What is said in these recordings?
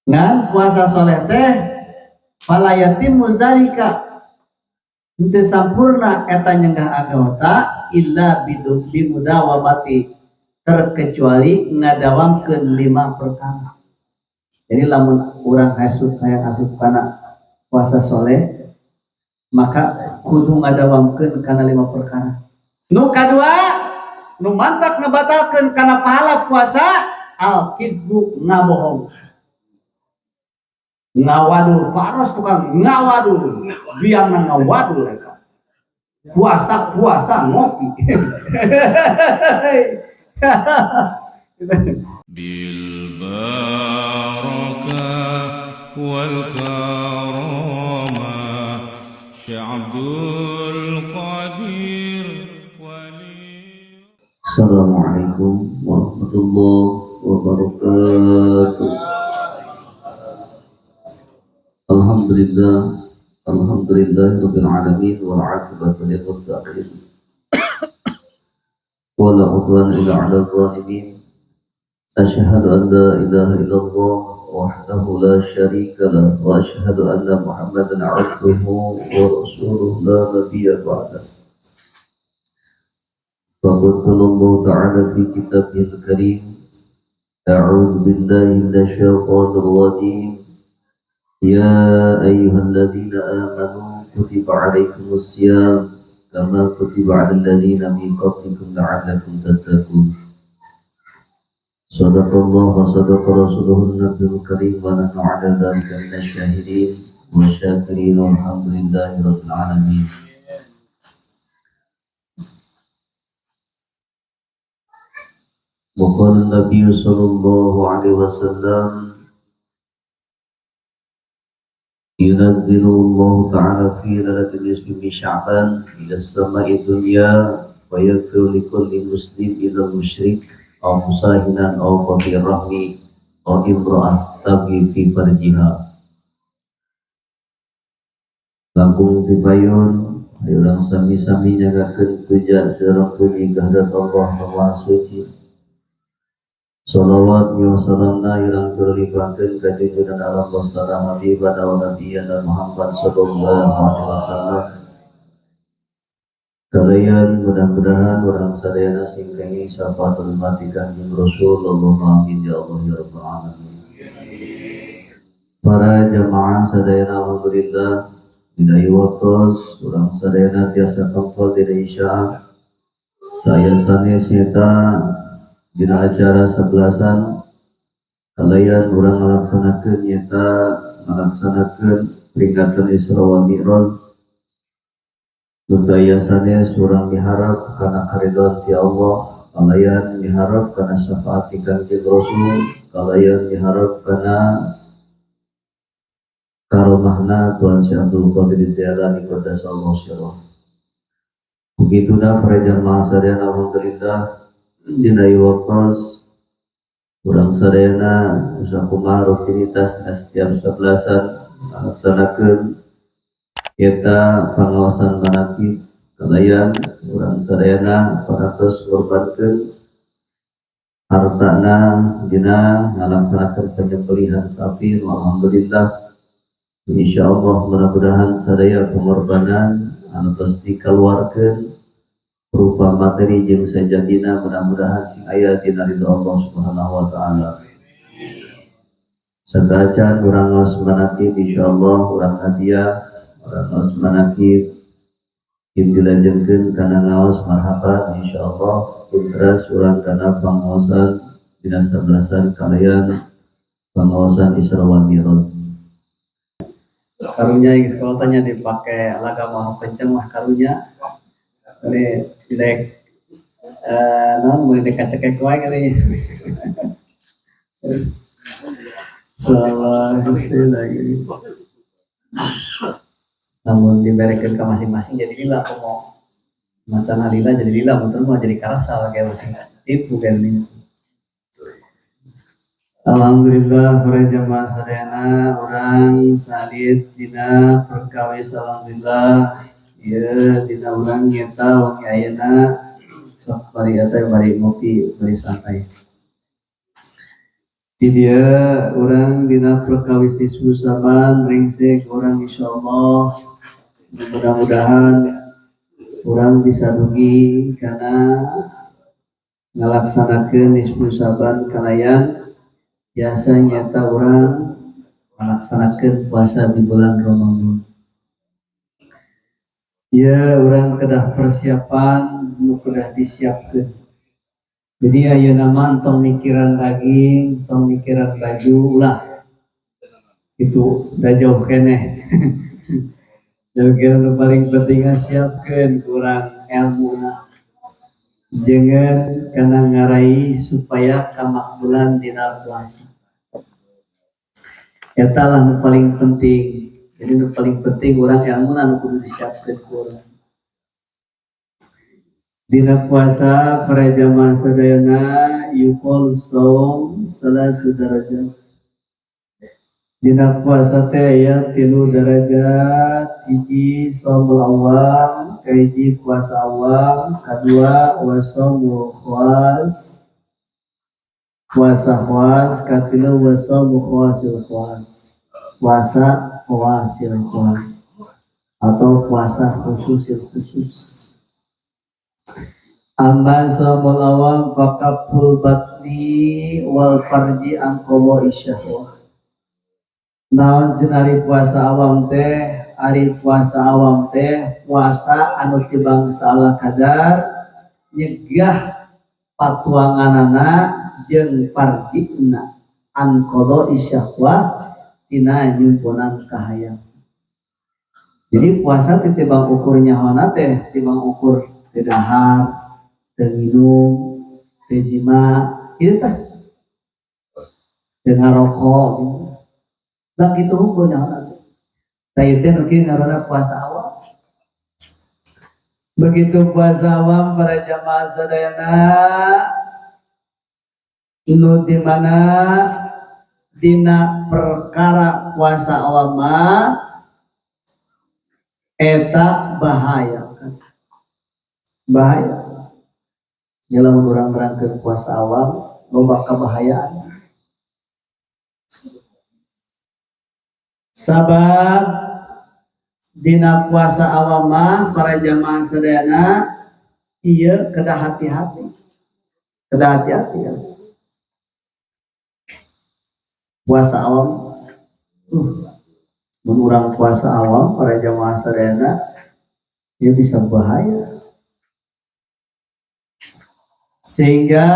Ngan puasa soleh teh fala yatimmu zalika henteu sampurna eta nyenggah anggota illa bimudawamati terkecuali ngadawamkeun 5 perkara. Jadi lamun urang asup hayang asup kana puasa soleh maka kudu ngadawamkeun kana 5 perkara. Nu kadua nu mantak ngabatalkeun kana pahala puasa al kizbu ngabohong. Ngawadul faros tukang ngawadul biang ngawadul mereka puasa puasa ngopi. Bil barakah wal karamah Syekh Abdul Qadir Wali. Assalamualaikum warahmatullahi wabarakatuh. Alhamdulillah, alhamdulillah rabbil alamin wal aqibatu lil muttaqin wa la udwana illa 'alal zalimin. Asyhadu an la ilaha illallah wahdahu la syarika lah wa asyhadu anna Muhammadan 'abduhu wa rasuluhu la nabiyya ba'da. Faqad qala Allah ta'ala fi kitabihil karim, a'udzu billahi minasy syaithanir rajim. Ya ayyuhalladzina amanu kutiba alaikumus shiyam kama kutiba alal ladzina min qablikum la'allakum tattaqun. Sadaqallahu wa sadaqa rasuluhun nabiyul karim wa nahnu ala dzalika minasy syahidin wa syakirin walhamdulillahi rabbil alamin. Wa qala an-nabiy sallallahu alaihi wasallam, yunazzilu Allah ta'ala fi lailatul nisfi min Sya'ban ila as-sama'i dunya wa yaghfiru likulli muslim illa musyrik aw musahinan aw qati rahmi aw imra'ah tabghi fi farjiha. Langkung dipayun ayo urang sami-sami nyagakeun puja sareng puji kehadirat Allah Maha Suci. Salawat wa salamna irang terlibatkan ka junjungan alam wassalam habibana wa nabiyana Muhammad sallallahu alaihi wasallam. Kalian mudah-mudahan urang sadayana sing kenging syafaatul mati Kanjeng Rasul. Allahumma amin ya Allah ya rabbal alamin. Para jamaah sadayana alhamdulillah dina ieu waktos urang sadayana tiasa kempal dina isya. Daya sanes nyata dina acara sebelasan kalian urang ngalaksanakeun nyata ngalaksanakeun peringatan Isra wal Mi'raj. Budaya sanes urang miharap kana karidhoan ti Allah, kalian miharap kana syafaat ti Kanjeng Rasul, kalian miharap kana karomahna Tuhan Syekh Abdul Qadir Jailani qaddasallahu sirrah. Begitulah para jamaah sadayana alhamdulillah dina ieu waktos urang sadayana usaha rutinitas na setiap sebelasan ngalaksanakeun eta pangaosan manaqib kalayan urang sadayana parantos ngorbankeun hartana dina ngalaksanakeun penyembelihan sapi. Alhamdulillah insyaallah mudah-mudahan sadaya pengorbanan anu tos dikaluarkeun berupa materi jeung sajadina mudah-mudahan sing aya dina ridho Allah Subhanahu wa taala. Saacan urang ngaos manaqib insyaallah urang hadiah urang ngaos manaqib jeung dilajengkeun kana ngaos marhaban insyaallah putra urang kana pangaosan dina sabelasan kalian pangaosan Isra wal Mi'raj. Karunya yang sekolah tanya dipakai laga mau kenceng mah karunya. Ini dek non mulai dekat cekek wae kali. Salah gusti lagi. Namun diberekeun ka masing-masing jadi lila komo. Macan lila jadi lila, muntun mah jadi karasa kayak musing tipu kan ini. Alhamdulillah para jamaah sadayana urang salid dina perkawis alhamdulillah. Ieu dina urang nyata wengi ayeuna sok bari eta bari ngopi bari santai. Di dieu urang dina perkawis nisfu Syaban ringsek urang, insyaallah mudah-mudahan urang bisa dugi karena ngalaksanakeun nisfu Syaban kalayan biasa nyata urang melaksanakan puasa di bulan Ramadan. Ya, urang kedah persiapan nu kedah disiapkan. Jadi ayeuna mah tong mikiran daging, tong mikiran baju lah. Itu udah jauh keneh. Jauh keneh, nu paling penting siapkeun kurang ilmu. Jangan karena ngarai supaya kamakbulan dina puasa. Eta lah nu paling penting. Jadi nu paling penting urang ilmu nu kudu disiapkeun ku urang. Dina puasa para jamaah sadayana, yuqalu saum salasu darajat. Dina puasa teh aya tilu darajat: hiji saumul awam, kahiji puasa awam, kadua wa saumul khawas, puasa khawas, katilu wa saumu khawasil khawas, puasa khawasil khawas atau puasa khususil khusus. Amma saumul awam fakafful batni wal farji an qada'i syahwah. Naon cenah ari puasa awam teh? Ari puasa awam teh puasa anu tibang salah kadar nyegah patuanganana jeung farjina an qada'i syahwah tina nyumponan kahayang. Jadi puasa teh tibang ukur nyawana teh tibang ukur teu dahar, teu minum, teu jima, kitu tah. Teu ngarokok gitu. Bang kitu hukum nyawana teh. Tah ieu teh nu kieu ngaranna puasa awam. Begitu puasa awam para jamaah sadayana, nu di mana dina perkara puasa awam mah eta bahaya kan. Bahaya. Ya lamun urang nerangkeun puasa awam loba kabahayaan. Sabab dina puasa awam mah para jamaah sadayana ieu kedah hati-hati. Kedah hati-hati ya. Puasa awam, mun urang puasa awam para jamaah sadayana ieu bisa bahaya. Sehingga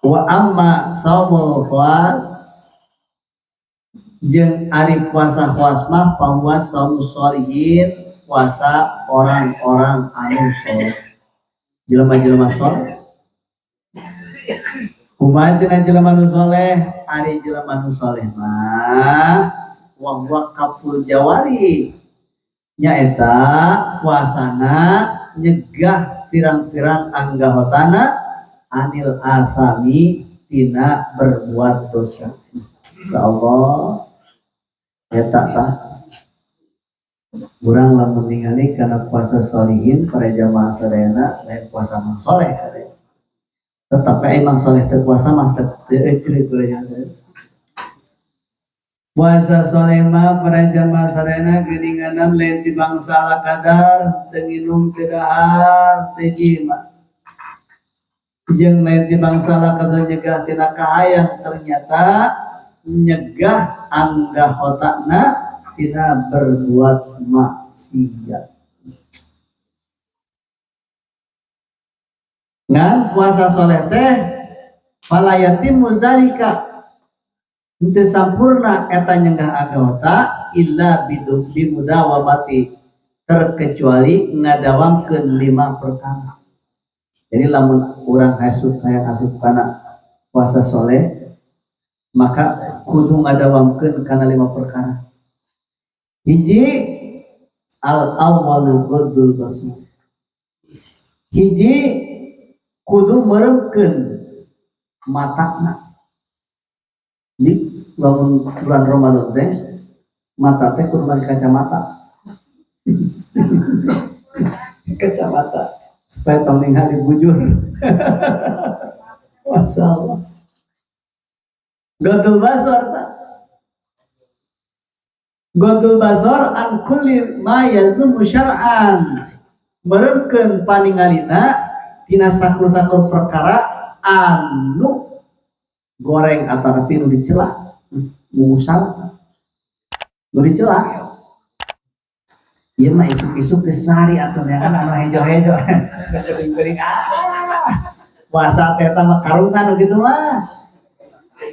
wa amma saumul khawas, jeung ari puasa khawas mah fahuwa saumus sholihin, puasa orang-orang anu soleh, jelema-jelema soleh. Kumaha cenah jelema nu soleh? Ari jelema nu soleh mah wa huwa kaful jawari, nyaeta puasana nyegah pirang-pirang anggahotana anil athami tina berbuat dosa. Insyaallah eta tah urang lamun ningali kana puasa solihin para jamaah sadayana, lain puasa mang soleh kade. Tetapi emang soleh teu puasa mah teu ecerit urang. Puasa soleh mah para jamaah sadayana geuninganan lain ti bangsa kadar teu nginum, teu dahar, teu jima, jeung lain ti bangsa kadar nyegah tina kahayang, ternyata nyegah anggahotana tina berbuat maksiat. Ngan puasa soleh teh fala yatimmu zalika, henteu sampurna eta nyegah anggota illa bimudawamati, terkecuali ngadawamkeun 5 perkara. Jadi lamun urang asup hayang asup kana puasa soleh maka kudu ngadawamkeun kana 5 perkara. Hiji, al awwalu ghaddul basar. Hiji, kudu meremkeun matana. Di lamun bulan Ramadan teh mata teh kudu make kacamata. Kacamata supaya tong ningali bujur. Masya Allah. Ghadul basar tah. Ghadul basar an kulli ma yazumu syar'an. Meremkeun paningalina tina sakur-sakur perkara anu goreng atau tapi nu dicela. Musal nu dicela. Ieu mah isuk-isuk geus lari atuh neangan anu hejo-hejo. Geuring-geuring ah. Puasa teh eta mah karungan gitu mah.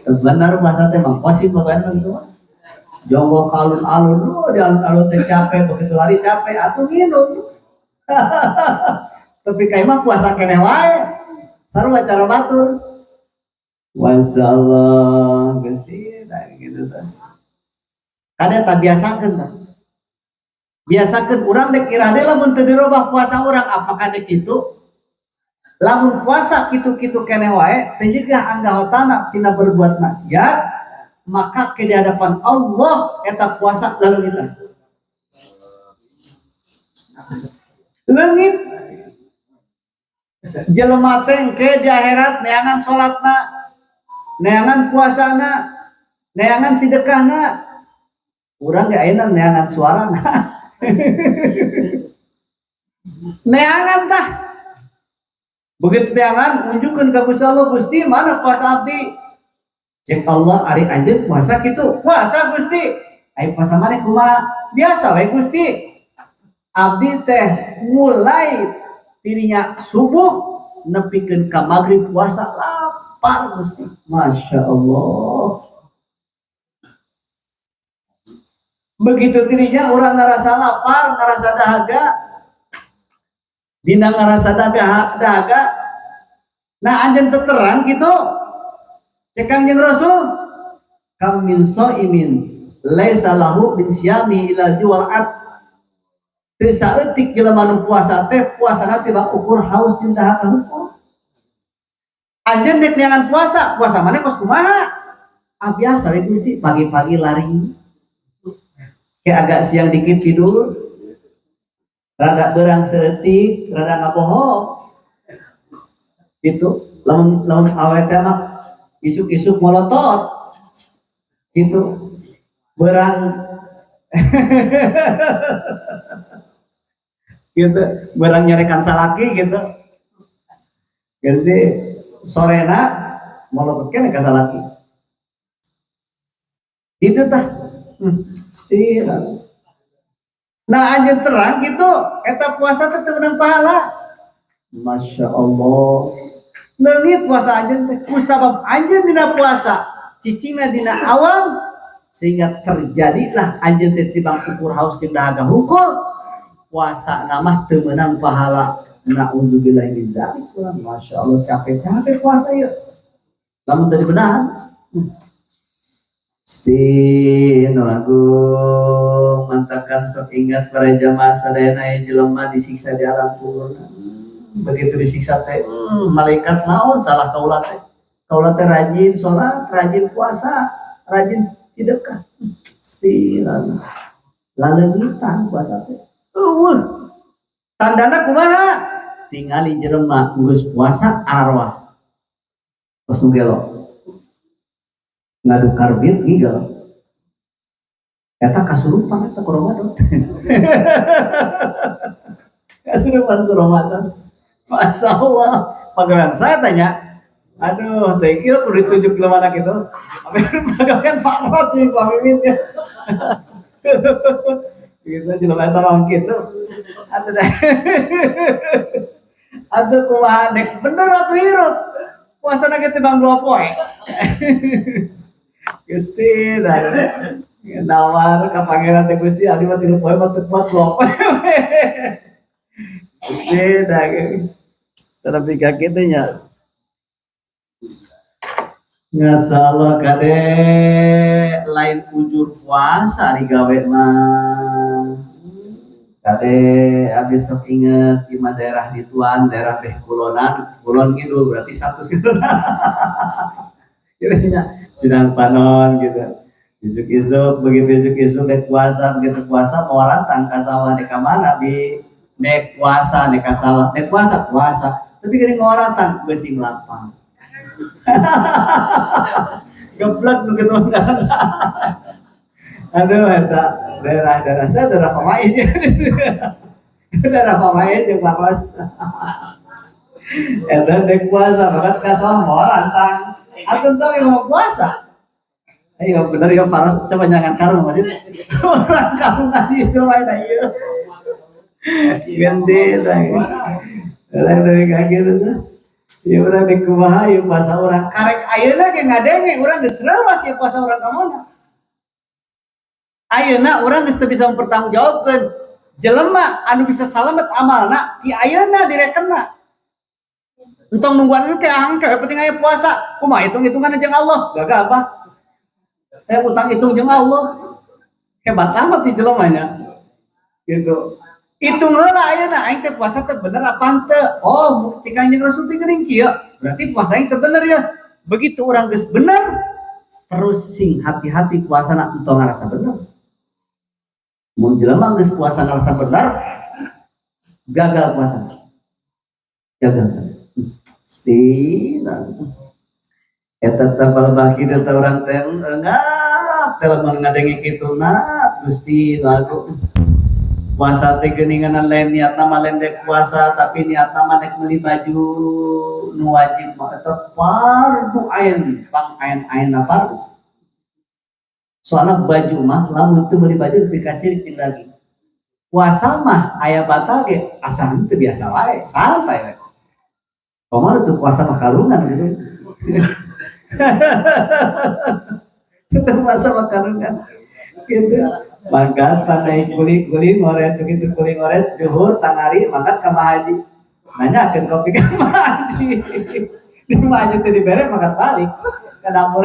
Bener puasa teh mah posib pokoknya gitu mah. Jonggo ke alun-alun, oh, di alun-alun teh capek, begitu lari capek, atuh nginum. Tapi kayak mah puasa keneh wae. Sarua cara batur. Masya Allah, Gusti, nah gitu tah. Kade tak biasakeun tah. Biasakeun urang dek ira deui lamun teu dirobah puasa urang apakah dek kitu? Lamun puasa kitu-kitu keneh wae teu nyegah anggahotana tina berbuat maksiat, maka ke di hadapan Allah eta puasa leungit. Leungit. Jelema teh engke di akhirat neangan salatna, neangan puasana, neangan sedekahna. Urang ge ayeuna neangan suarana. Neangan tah. Begitu neangan unjukkeun ka Gusti Allah, Gusti mana puasa abdi? Cek Allah ari anjeun puasa kitu. Puasa Gusti. Ai puasa maneh kumaha? Biasa we Gusti. Abdi teh mulai tirinya subuh nepikeun ka magrib puasa lapar Gusti. Masya Allah. Begitu tirinya orang ngerasa lapar, ngerasa dahaga. Dina ngerasa dahaga. Nah anjeun terang gitu. Cek Kangjeng Rasul, kam min shaimin laisa lahu min syami ila juwal at. Teu saeutik jelema nu puasa teh puasana teh ukur haus jeung dahaga hukum. Anjeun dek neangan puasa, puasa maneh kos kumaha? Ah biasa we Gusti, pagi-pagi lari. Kayak agak siang dikit tidur. Rada berang saeutik, rada ngabohong. Gitu. Lamun lamun awe teh mah isuk-isuk molotot. Gitu. Berang gitu, berang nyarekan salaki gitu. Jadi sorena molotot keneh ka salaki. Gitu tah. Nah anjeun terang gitu, eta puasa teh teu meunang pahala. Masya Allah. Leungit puasa anjeun teh kusabab anjeun dina puasa, cicingna dina awam sehingga terjadilah anjeun teh tibang ukur haus jeung dahaga hungkul. Puasa namah teu meunang pahala. Nauzubillah min dzalik. Masya Allah capek-capek puasa ieu. Lamun teu dibenahan. Stin lagu mantakan sok ingat para jamaah sadayana yang jelema disiksa di alam kubur. Begitu disiksa teh, malaikat naon salah kaula teh. Kaula teh rajin salat, rajin puasa, rajin sedekah. Stin laleungitan puasa teh. Eueuh. Tandana kumaha? Tingali jelema geus puasa arwah. Kos nu gelo. Ngadu karbit ngigel. Eta kasurupan eta ku Ramadan. Kasurupan ku Ramadan. Masya Allah. Pagawean saya tanya, aduh, thank you kudu ditunjuk ke mana gitu. Pagawean Pak Rod sih, Pak Mimin ya. Gitu jelema eta mah kitu. Atuh dah. Atuh kumaha dek bener atuh hirup. Puasa ge teh bang 2 poe. Gusti, nawar ka pangeran teh Gusti abdi mah 3 poe mah teu kuat 2 poe. Gusti, dah tapi ka kitu nya. Ngasalah kade lain ujur puasa ari gawe mah. Kade abdi sok inget di mah daerah dituan, daerah beh kulonan, kulon kidul berarti satu sirna. Kiranya sidang panon gitu. Isuk-isuk begitu isuk-isuk dek puasa, begitu puasa mau rantang ka sawah dek ka mana bi nek puasa dek ka sawah, nek puasa puasa, tapi geuning mau rantang beusi lapang. Geblek nu kitu. Aduh eta daerah-daerah saya daerah Pamain. Daerah Pamain jeung Paros. Eta dek puasa bakat ka sawah moal rantang. Atuh tong yang mau puasa. Ayo bener ya Paros coba jangan karung maksudnya. Orang karung tadi itu main ayo. Ganti tah. Orang dari kaki itu. Ya urang dek kumaha ieu puasa urang karek ayeuna ge ngadenge urang geus reuwas ieu puasa urang ka mana. Ayeuna urang geus teu bisa mempertanggungjawabkeun jelema anu bisa salamet amalna ti ayeuna direkenna. Entong nungguan engke ah engke penting aya puasa. Kumaha hitung-hitungan jeung Allah? Gagah apa? Saya utang hitung jeung Allah. Hebat amat di jelemanya. Gitu. Hitung heula ayeuna aing teh puasa teh bener apa henteu? Oh, cik Kanjeng Rasul teh geuning kieu. Berarti puasa aing teh bener ya. Begitu urang geus bener, terus sing hati-hati puasana entong ngarasa bener. Mun jelema geus puasa ngarasa bener, gagal puasa. Gagal. Stina. Eta tapal baki eta urang teh ngap teh lamun ngadenge kitu na Gusti lagu. Puasa teh geuningan lain niatna mah lain dek puasa tapi niatna mah dek meuli baju nu wajib mah eta fardu ain, pang ain-ainna fardu. Soalna baju mah lamun teu meuli baju dipikacirik jeung daging. Puasa mah aya batal ge asa henteu biasa wae, santai we. Komo teu puasa mah karungan gitu. Teu puasa mah karungan. Gitu. Mangkat pandai kuli-kuli ngoret begitu kuli ngoret juhur tangari mangkat ka Mahaji. Nanyakeun kopi ka Mahaji. Di Mahaji teh dibere mangkat balik ka dapur.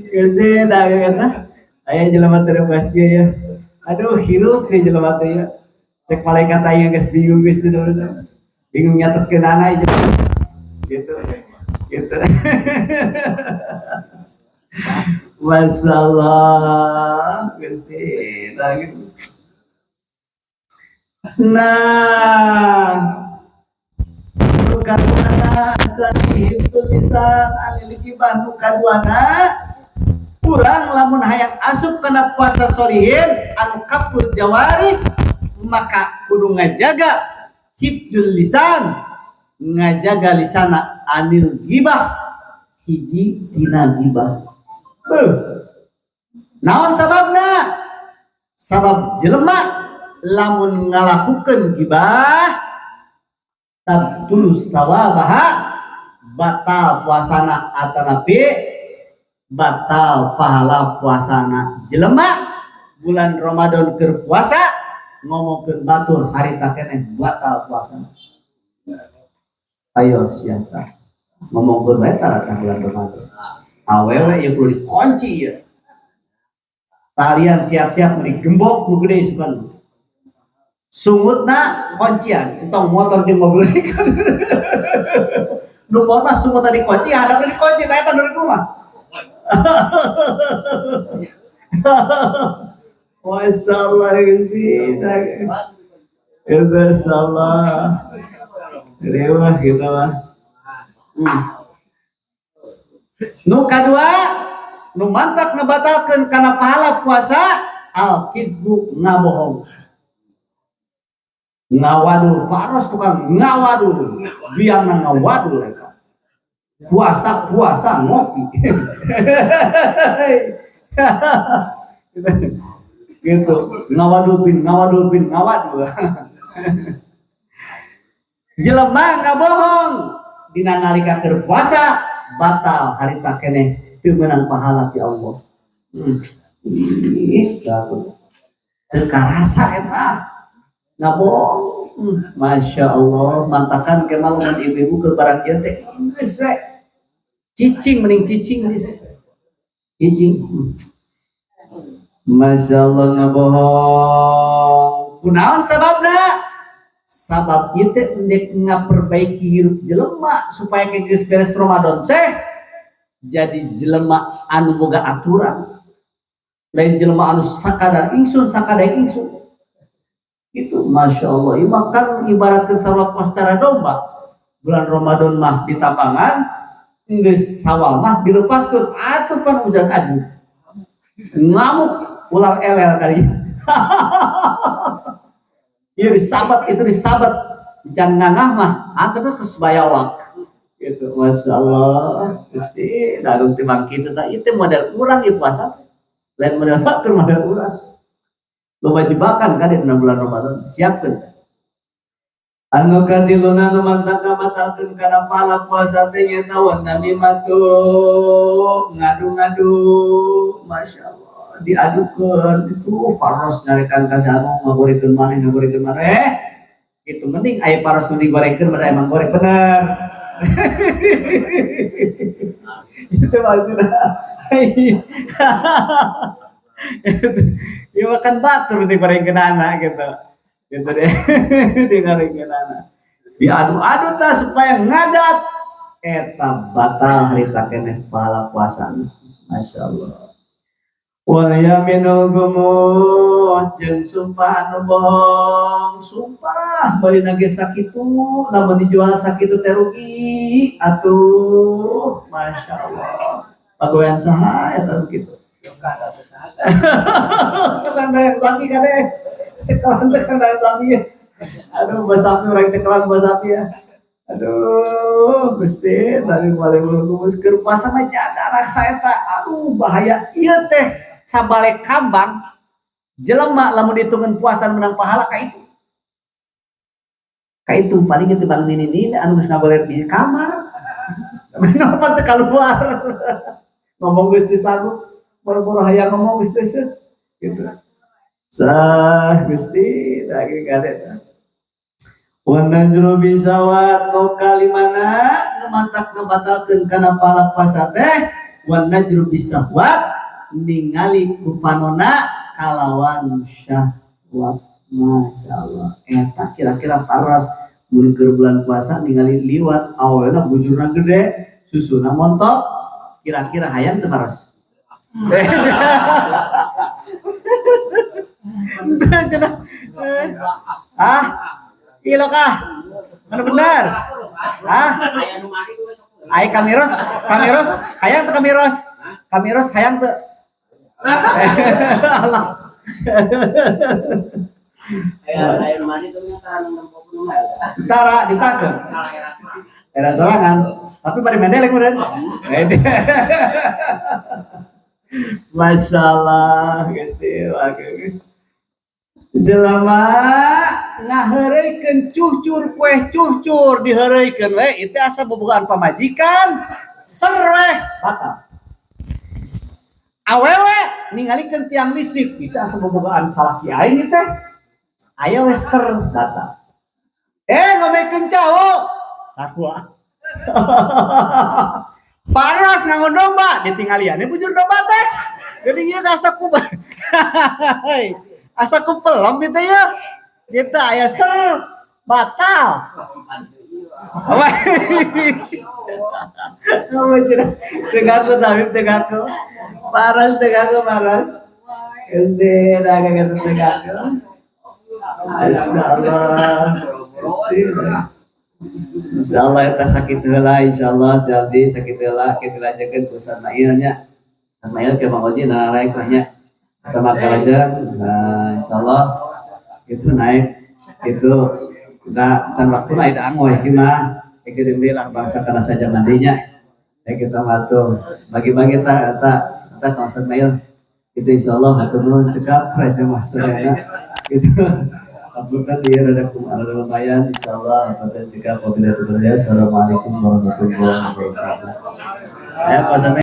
Geus da eta. Aya jelema teu lepas kieu ya. Aduh hirup teh jelema teh ya. Cek malaikat aya geus bingung geus urusan. Bingung nyatetkeunana gitu. Gitu. Masalah Gusti. Nah, kaduana asani tulisan anil gibah nu kaduana urang lamun hayang asup kana puasa solihin anu kapul jawari maka kudu ngajaga hifdzul lisan, ngajaga lisana anil gibah hiji tina gibah. Naon sababna? Sabab jelema lamun ngalakukeun gibah tabtulus sawabaha batal puasana atanapi batal pahala puasana. Jelema bulan Ramadan keur puasa ngomongkeun batur harita keneh batal puasana. Ayo siapa ngomongkeun bae tara bulan Ramadan. Awewe ieu kudu dikunci ieu. Talian siap-siap meuni gembok nu gede isukan. Sungutna kuncian, entong motor jeung mobil. Nu poho mah sungutna dikunci, hadapna dikunci, tah eta nu kumaha. Masyaallah Gusti. Itu salah. Rewah gitu mah. Nu kadua nu mantak ngebatalkeun kana pahala puasa al kizbu ngabohong. Ngawadul faros tukang ngawadul, biangna ngawadul eta. Puasa-puasa ngopi. Gitu, ngawadul bin ngawadul bin ngawadul. Jelema ngabohong dina nalika keur puasa batal harita keneh teu meunang pahala ti Allah. Teu karasa eta ngabohong. Masya Allah, mantakan kemal mun ibu-ibu keur barang ieu teh geus we. Cicing mending cicing geus. Cicing. Masya Allah ngabohong. Kunaon sababna? Sabab ieu teh endek ngaperbaiki hirup jelema supaya ke geus beres Ramadan teh jadi jelema anu boga aturan. Lain jelema anu sakadar ingsun sakadar ingsun. Itu Masya Allah. Ieu mah kan ibaratkeun sarua kos cara domba. Bulan Ramadan mah ditambangan, geus Sawal mah dilepaskeun, atuh pan ujang aju. Ngamuk ular elel kali. Ieu disabat, itu disabat. Jangan ngangah mah, atuh geus bayawak. Gitu, Masya Allah. Gusti, darum timbang kitu tah, itu model urang ieu puasa. Lain model batur, model urang. Loba jebakan kan di bulan Ramadan, siapkeun. Anu katiluna nu mantang kabatalkeun kana pahala puasa teh nyaeta wan namimatu, ngadu-ngadu. Masya Allah, diadukeun itu paros nyarekan ka si anu ngagorengkeun maneh, ngagorengkeun maneh. Itu mending aya paros nu digorengkeun pada emang goreng bener. Itu maksudnya. Ya makan batur digorengkeun anak gitu. Gitu deh. Digorengkeun anak. Diadu-adu tah supaya ngadat eta batal harita keneh pahala puasana. Masya Allah. Wal yaminul gumus jeung sumpah anu bohong, sumpah beulina ge sakitu, lamun dijual sakitu teh rugi atuh. Masya Allah. Pagawean saha eta kitu? Tukang dagang sapi kade, cekelan tukang dagang sapi. Aduh, buah sapi orang cekelan buah sapi ya. Aduh, Gusti, tadi boleh gumus keur puasa mah jaga raksa eta. Aduh, bahaya ieu teh. Sabalek kambang jelema lamun dihitungkeun puasa menang pahala ka itu. Ka itu paling ge tibang nini-nini anu geus ngagoler di kamar. Kenapa teu keluar? Ngomong geus teu sanggup, boro-boro hayang ngomong geus teu gitu. Sah Gusti daging kade. Wa nazru bisawat nu kalimana nu mantak ngabatalkeun kana pahala puasa teh wa nazru bisahwat ningali kufanona kalawan syahwat. Masya Allah, eta kira-kira paras mun keur bulan puasa ningali liwat awena bujurna gede susuna montok, kira-kira hayang teu paras? Ah, ilok ah, mana bener? Ah, ai kamiros, kamiros, hayang teu kamiros? Kamiros hayang teu? Allah. Tara ditakeun. Era sorangan, tapi bari mendelek meureun. Masalah Gusti wae. Jelema ngaheureuykeun cucur kue cucur diheureuykeun we itu asa bobogaan pamajikan ser we batal. Awewe ningalikeun tiang listrik itu asa bobogaan salaki aing ieu teh aya we ser batal. Ngomekeun cau sarua. Paras ngangon domba ditinggaliannya bujur domba teh. Jadi ieu asa ku asa ku pelem gitu ya. Kita aya ser batal. Apa? Apa cenah? Tegaku tapi tegaku. Paras tegaku paras. Gusti dagang eta tegaku. Insyaallah. Gusti. Insyaallah eta sakit heula insyaallah jadi sakit heula kitu lanjutkeun ku Ustaz Mail nya. Ustaz Mail ke Mang Oji naraek lah nya. Kita makan aja, nah, insyaallah itu naik itu udah can waktu naik angoy gimana? Kirim lah bangsa karena saja mandinya. Ya kita matu bagi-bagi ta ta ta Ustaz Mail itu insyaallah hatur nuhun cekap raja masanya gitu. Apunten ieu rada rada lumayan insyaallah hatur cekap wabillahi taufiq. Assalamualaikum warahmatullahi wabarakatuh. Ya Pak Ustaz.